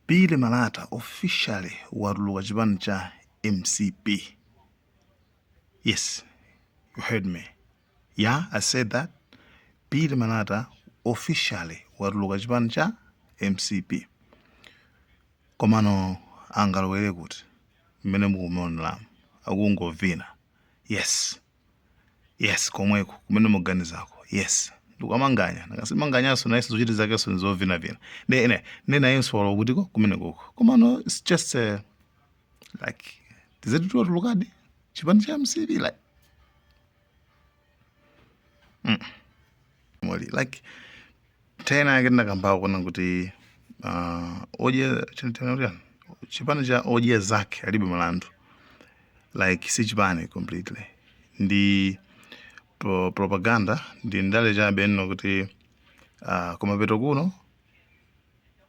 Billy Malata officially watuluka chipani cha MCP. Yes, you heard me. Yeah, I said that. Billy Malata officially watuluka chipani cha MCP. Komano angalowere kuti mmene mukumaoneramu akungovina. Yes. Yes, komweko kumene muganizako. Yes. Ndikuamanganya. Nakasimanganyanso nayenso zochita zakenso ndizovinavina. Ndi ene ndi nayenso walowa kutiko kumene koko. Komano it's just like tizeti tiwatulukadi chipani cha MCP like moli like tena yake ndinakambako kuona kuti odya chinthu kuti chipani cha odya zake alibe mlandu, like si chipani completely, ndi propaganda, ndi ndale chabe nno kuti kumapeto kuno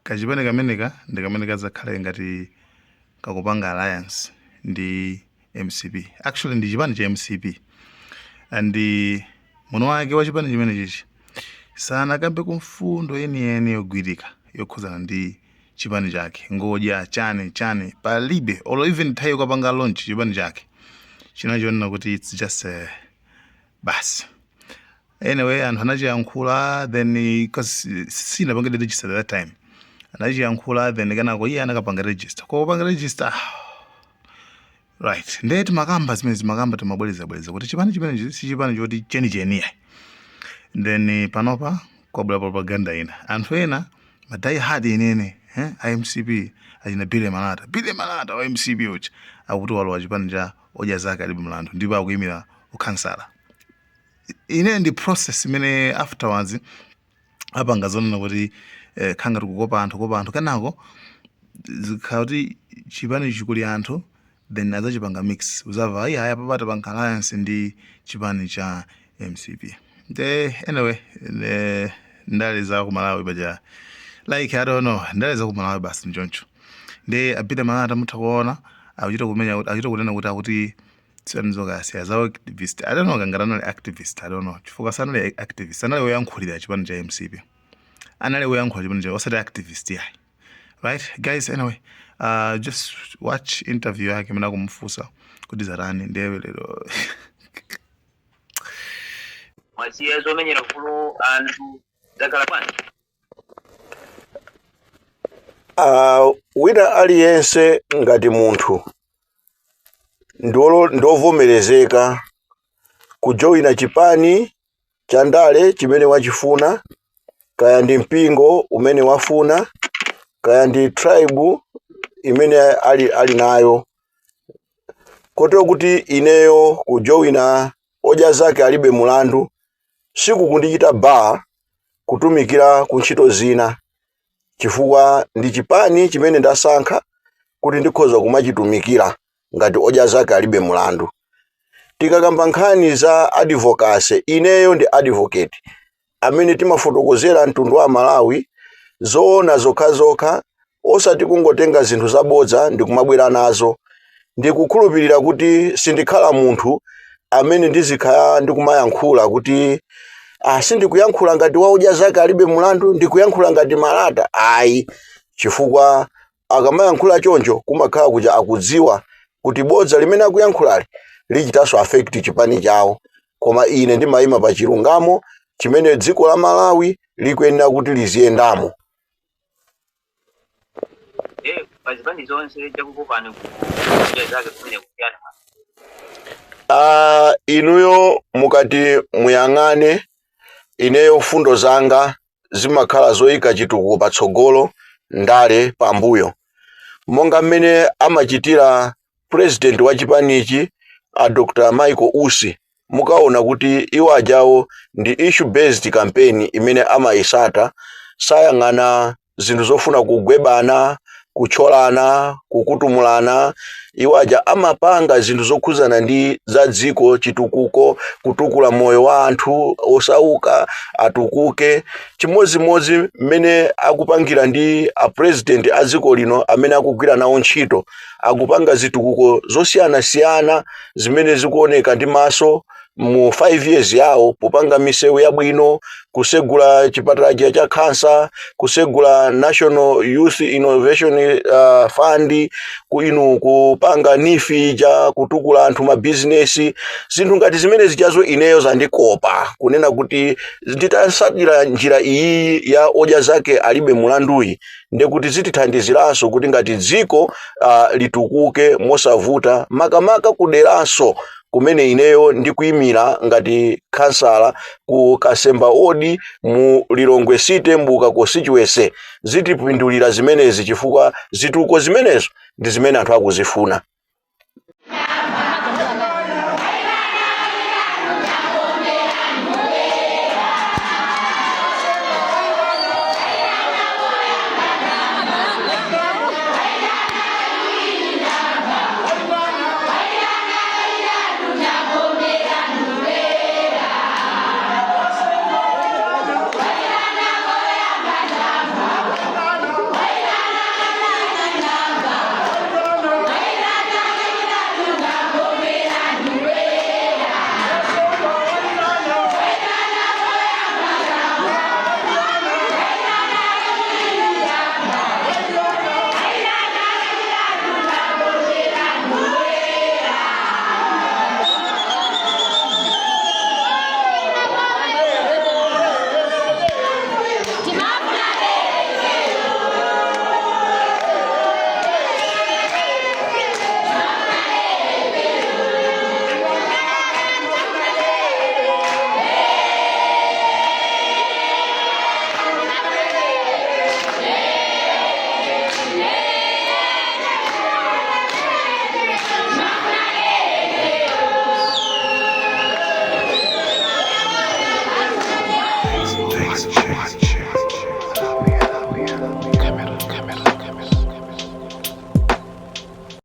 kachipani kameneka ndi kamene kadzakhale ngati kakupanga alliance ndi MCP. Actually ndi chipani cha MCP, and muno wake wa chipani chimene chichi sanakambe kumfundo yeniyeni yogwirika yokhuzana ndi chipani chake, ngodya chani chani palibe, or even nthawi yokapanga launch chipani chake chinachonena kuti it's just a basi. Anyway, anthu anachiyankhula then because sinapange register at that time, anachiyankhula then kenako iye anakapanga register, kopanga register, right? Ndiye timakamba zimene timakamba, timabwerezabwereza kuti chipani chimenechi si chipani choti chenicheni. Then panopa kwabwera propaganda ina, anthu ena ma die hard enene, a MCP, achina Billy Malata, Billy Malata wa MCP uja akuti walowa chipani cha odya zake alibe mlandu ndipo akuyimira ukhansala. Ine ndi process imene afterwards apanga zonena kuti khanga tikukopa anthu, kopa anthu, kenako zikhala kuti chipani chikuli anthu, then adzachipanga mix, uzava ayi aya papata panga alliance ndi chipani cha MCP. De anyway, ndale za ku Malawi paja, like I don't know, ndale za ku Malawi basi nchoncho. Ndi a Billy Malata mutha kuona akuchita kumenya, akuchita kunena kuti akuti sanizokasiya za activist. I don't know kangati anali activist, I don't know, chifukwa sanali activist, anali woyankhulira chipani cha MCP, anali woyankhula chipani cha, osati activist yayi. Right guys, anyway, just watch interview yake mene akumufunsa kuti zatani ndiye lero. Mwasiya zomenyera ufulu anthu, zakhala bwanji? Wina aliyense ngati munthu ndovomerezeka kujoyina chipani cha ndale chimene wachifuna, kaya ndi mpingo umene wafuna, kaya ndi tribe imene ali nayo, kotero kuti ineyo kujoyina odya zake alibe mulandu sikukundichita bar kutumikira ku ntchito zina, chifukwa ndi chipani chimene ndasankha kuti ndikhoza kumachitumikira ngati odya zake alibe mulandu. Tikakamba nkhani za advocacy, ineyo ndi advocate amene timafotokozera mtundu wa Malawi zoona zokhazokha, osati kungotenga zinthu zabodza ndi kumabwera nazo. Ndikukhulupirira kuti sindikhala munthu amene ndizikhala ndikumayankhula kuti sindikuyankhula ngati waudya zake alibe mulandu, ndikuyankhula ngati Malata, ayi, chifukwa akamayankhula choncho kumakhala kuja akudziwa kuti bodza limene akuyankhulali lichitanso affect chipani chawo. Koma ine ndimayima pa chilungamo chimene dziko la Malawi likuyenera kuti liziyendamo. Pa zipani zonse chakukopani kudya zake kumene kuyana? Inuyo mukati muyang'ane, ineyo fundo zanga zimakhala zoyika chitukuko patsogolo, ndale pambuyo, monga mmene amachitira president wa chipanichi a Dr. Michael Usi. Mukaona kuti iwo ajawo ndi issue based campaign imene amayisata, sayang'ana zinthu zofuna kugwebana, kutcholana, kukutumulana. Iwo aja amapanga zinthu zokhuzana ndi za dziko, chitukuko, kutukula moyo wa anthu osauka atukuke, chimodzimodzi mmene akupangira ndi a president a dziko lino amene akugwira nawo ntchito, akupanga zitukuko zosiyanasiyana zimene zikuoneka ndi maso. Mu 5 years yawo, popanga misewu yabwino, kusegula chipatala chija cha cancer, kusegula National Youth Innovation Fund, inu kupanga NEEF ija, kutukula anthu mabizinesi, zinthu ngati zimene zichazo, ineyo zandikopa kunena kuti nditasatira njira iyi ya Odya Zake Alibe Mulanduyi, ndekuti zitithandiziranso kuti ngati dziko litukuke mosavuta, makamaka kuderanso kumene ineyo ndikuyimira ngati khansala ku Kasemba Ward mu Lilongwe City, Mbuka constituency. Zitipindulira zimenezi chifukwa zitukuko zimenezo ndi zimene anthu akuzifuna.